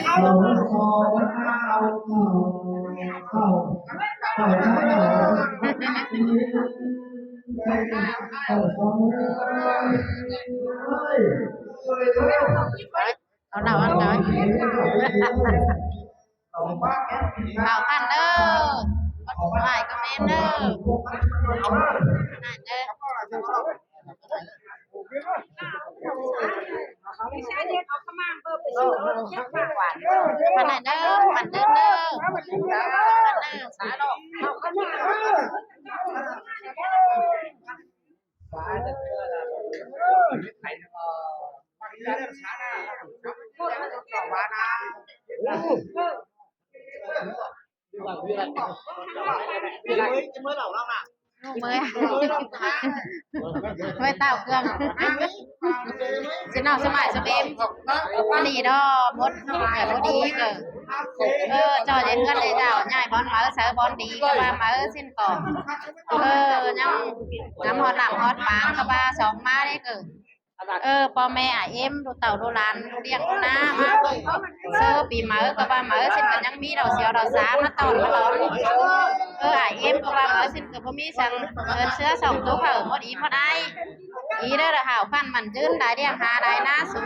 ເອົາເຫຼົ້າອັນໃດ ເຫຼົ້າພັນເດີ ບໍ່ສະບາຍກໍແມ່ນເດີ ເອົາໄປເດີ. ມາໜ້ອຍເດີ ມັນເດີເດີ ມັນເດີສາໂລ. ເມື່ອຍ ເມື່ອຍເຕົ້າເຄື່ອງ ຊິເອົາສະບາຍສະເບັມ ອັນນີ້ດອກ ໝົດເຮົາແບບບໍ່ດີເກີ ເອີ ເຈົ້າເຮັດເຮືອນໃຫ້ເຈົ້າ ຍ້າຍບ່ອນເໝີ ໃສ່ບ່ອນດີກໍວ່າເໝີ ຊິນກໍ ເອີ ຍັງນຳຮອດນ້ຳຮອດປານກໍວ່າສອງມາເດ້ເກີ. ເອີ ພໍ່ແມ່ອ້າຍເອັມ ລູກເຕົ້າລູກຫຼານ ລູກລ້ຽງລູກນາມາ ເຊີປີໃໝ່ກໍວ່າໃໝ່ ຊິນກໍຍັງມີດອກສຽວດອກສາມາຕ້ອນມາຫຼອມ. ເອີ ອ້າຍເອັມກໍວ່າໃໝ່ ຊິນກໍບໍ່ມີສັງ ເຮືອນເຊືອສອງໂຕເຂົາໝົດອີ່ໝົດອ້າຍ ອີເດີ ລະຫາວພັນໝັ້ນຍືນ ຫຼາຍລ້ຽງຫາຫຼາຍນາສູ.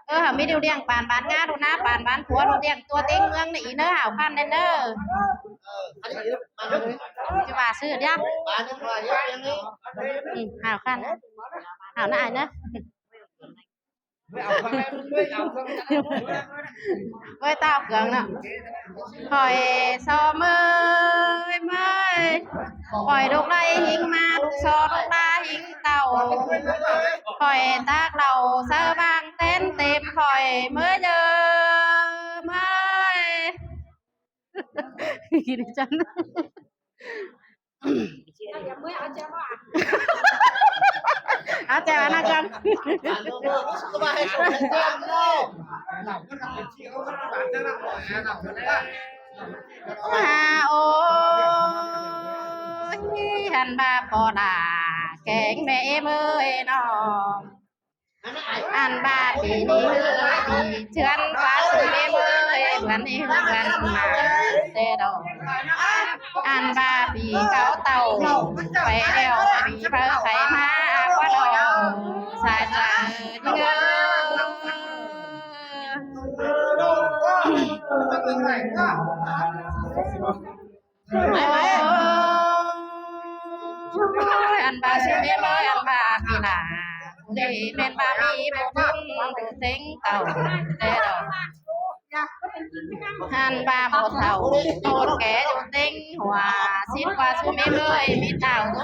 ເອີ ເຮົາມີແນວລ້ຽງປານບານງາ ລູກນາປານບານຜົວ ລູກລ້ຽງຕົວເຕັງເມືອງນີ້ອີເດີ ຫາວພັນແດ່ເດີ. ຈະວ່າຊື່ດຽວ ອືມ ຫາວພັນ ຫາວນະອ້າຍນະ ເວີຍຕາວເຄື່ອງນະ ຂ້ອຍຊໍເມີຍເມີຍ ຂ້ອຍລູກໄລ່ຫິງມາ ລູກຊໍລູກລາຫິງເຕົ້າ ຂ້ອຍຕັກເຫຼົ້າໃສ່ບາງແຕນເຕັມ ຂ້ອຍເມີຍເຢີເມີຍ ກິນຈັນ ເອົາແຈ່ວອັນນັ້ນກ່ອນ ຫາ ໂອ້ຍ ຫັ້ນບາບບໍ່ຫຼ້າ ແກງແມ່ເອີຍນ້ອງ ອັນບາດປີນີ້ເຮືອນເຮືອນເຊືອນວ່າຊິເລີຍເໝືອນເຮືອນມາແຕ່ດອກ ອັນບາດປີເຂົາເຕົ້າໄປແລ້ວ ປີເພິ່ນໄຂມາກວ່າດອກ ສາຍຕາເດີ. ໂອ້ຍ ອັນວ່າຊິແມ່ນເອີຍ ອັນວ່າກິລາ ເດ ແມ່ນວ່າມີຜູ້ບຸນຜູ້ເສັງເກົ່າແຕ່ດອກ ອັນວ່າບໍ່ເຖົ້າໂຕແກ່ຢູ່ເຕັງຫົວ ຊິນກວ່າຊຸມເອເອີຍ ມີເຕົ້າຢູ່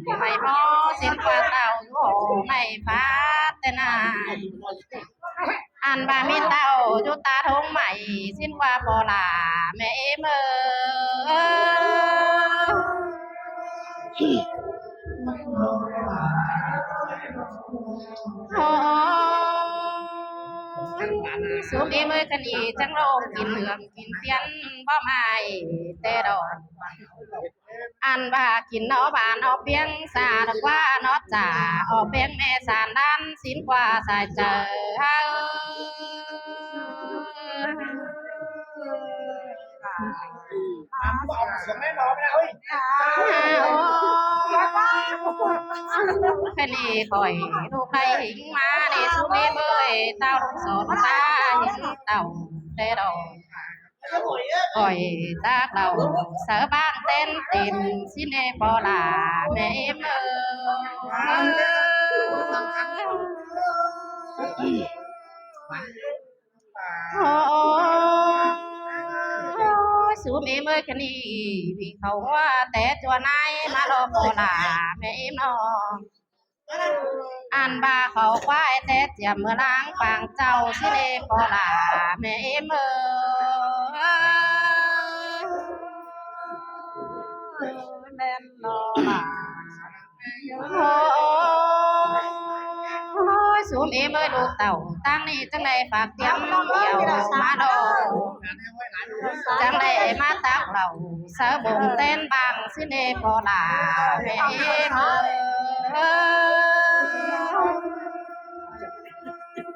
ນີ້ໄປໝໍ ຊິນກວ່າເຕົ້າຢູ່ຫ້ອງໃນຟ້າແຕ່ນາ ອັນວ່າມີເຕົ້າຢູ່ຕາທົ່ງໄມ້ ຊິນກວ່າພໍ່ຫຼ້າແມ່ເອເມີຍ ໂອ້ຍ ຊຸມເອເມີຍຄັນອີ່ຈັ່ງໂລງກິນເຫຼືອງກິນຕຽນບໍ່ໝາຍແຕ່ດອກ ອັນວ່າກິນເນາະຫວານເນາະປຽງ ສາດກວ່າເນາະຈາ ອອກແປງແມ່ສານດ້ານ ຊິນກວ່າສາຍເຈີ ເຮົາ ໂອ້ຍ ຄະເນຂ້ອຍ ລູກໄດ້ຫິງມາເດ ຊຸມເອເມີຍ ເຕົ້າສອນຕາຫິງເຕົ້າແຕ່ດອກ ຂ້ອຍຈາກເລົ່າ ສາບານເຕັ້ນເຕັ້ນ ຊິເນພໍ່ຫຼ້າແມ່ເອີຍ ໂອ້ຍ ສູມເອເມີຍ ຄະນີ້ມີເຂົ້າຫົວແຕ່ຈົວນາຍ ມາລໍພໍ່ຫຼ້າແມ່ເອີຍນ້ອງ ອັນວ່າເຂົ້າຄວາຍແຕ່ຈຽມເມືອລາງປາງເຈົ້າ ຊິເລຂໍຫຼ້າແມ່ເອເມີຍ ແມ່ນບໍ່ຫຼ້າ ໂອ້ຍ ສູມເອເມີຍລູກເຕົ້າ ທາງນີ້ຈັ່ງໄດ້ຝາກຕຽມກ່ຽວມາດອກ ຈັ່ງໄດ້ມາຕັກເຫຼົ້າ ສະບົງແຕ່ນບາງຊິເນພໍ່ຫຼ້າແມ່ເອີຍ ໂອ້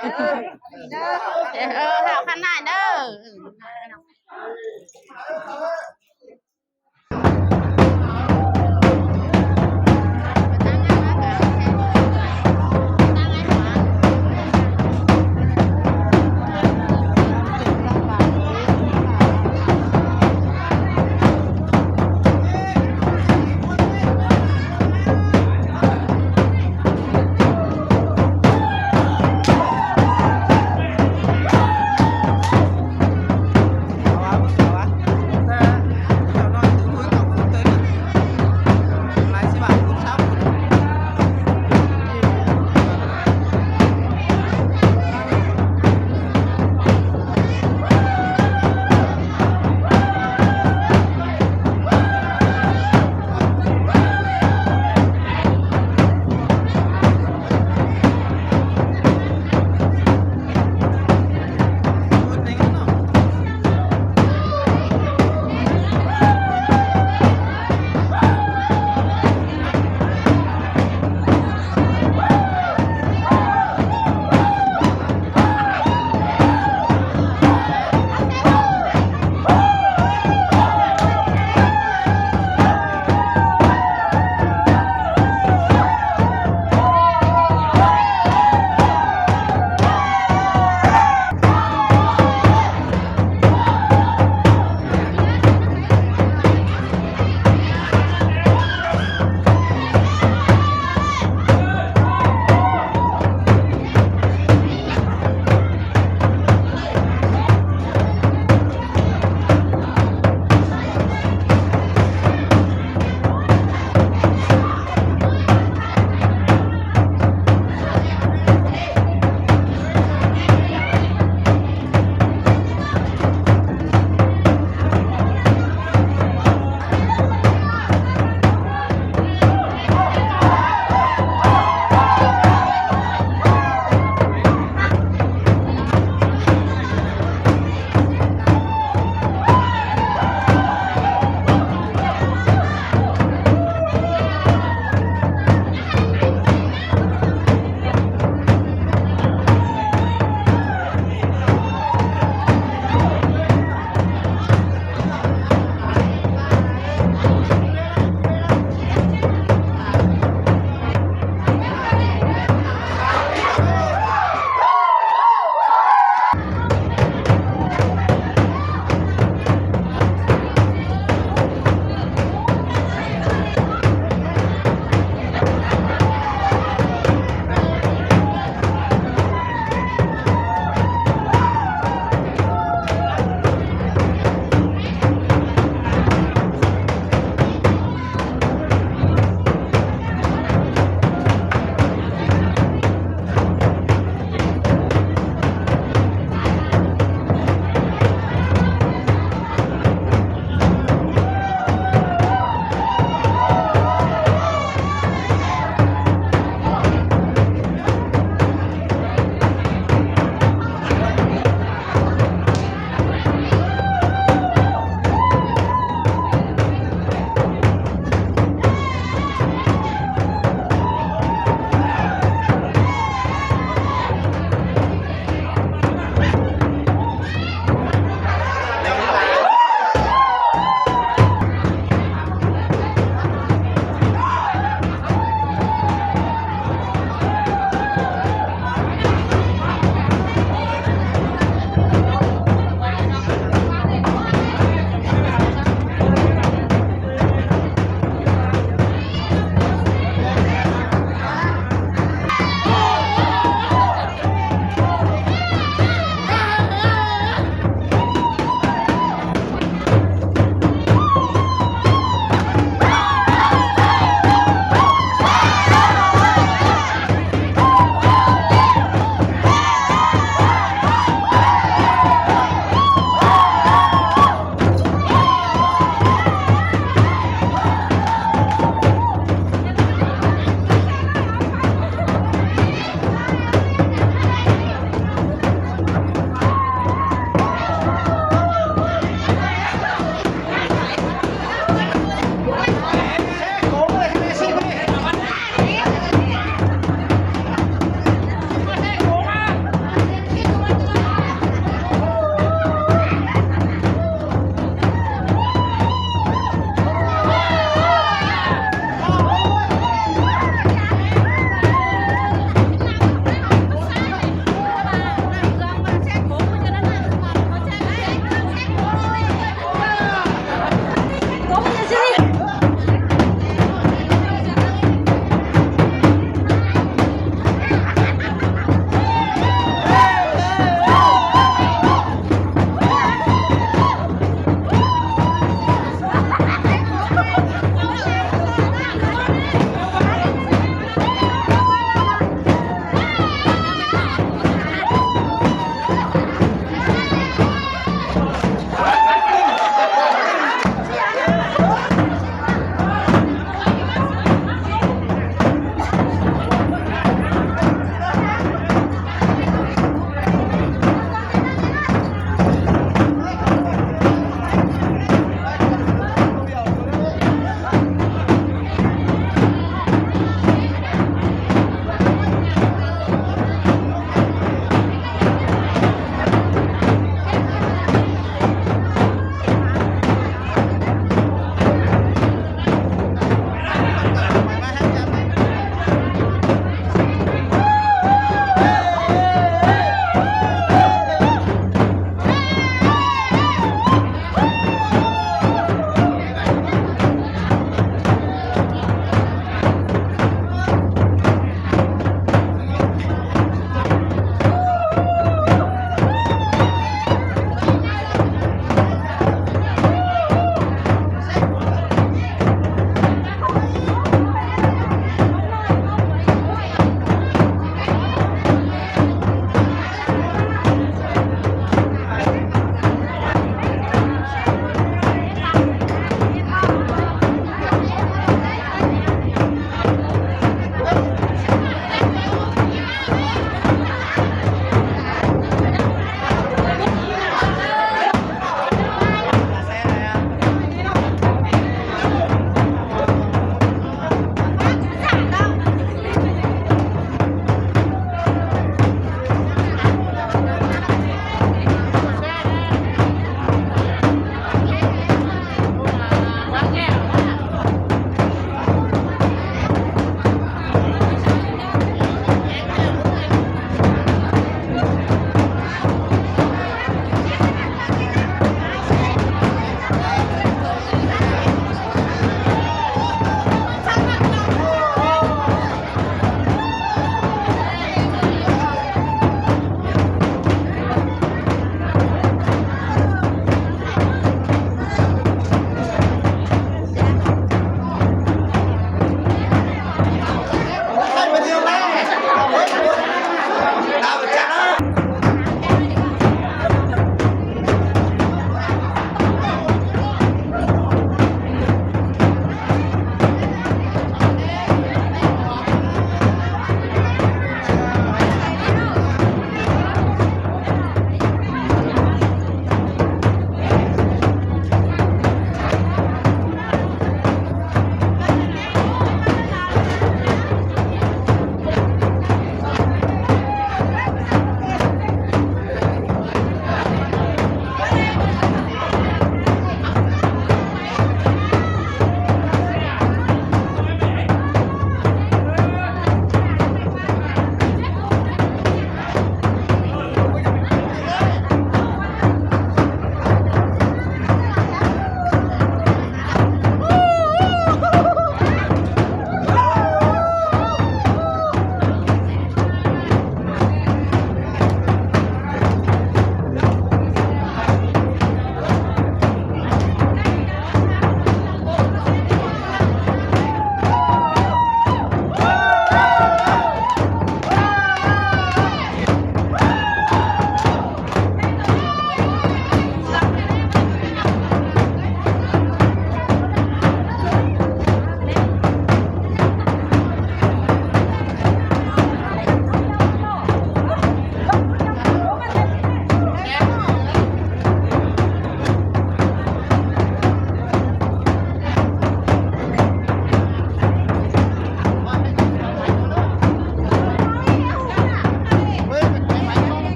ເອີ ເອີ ເຮົາຄັນນາຍເດີ.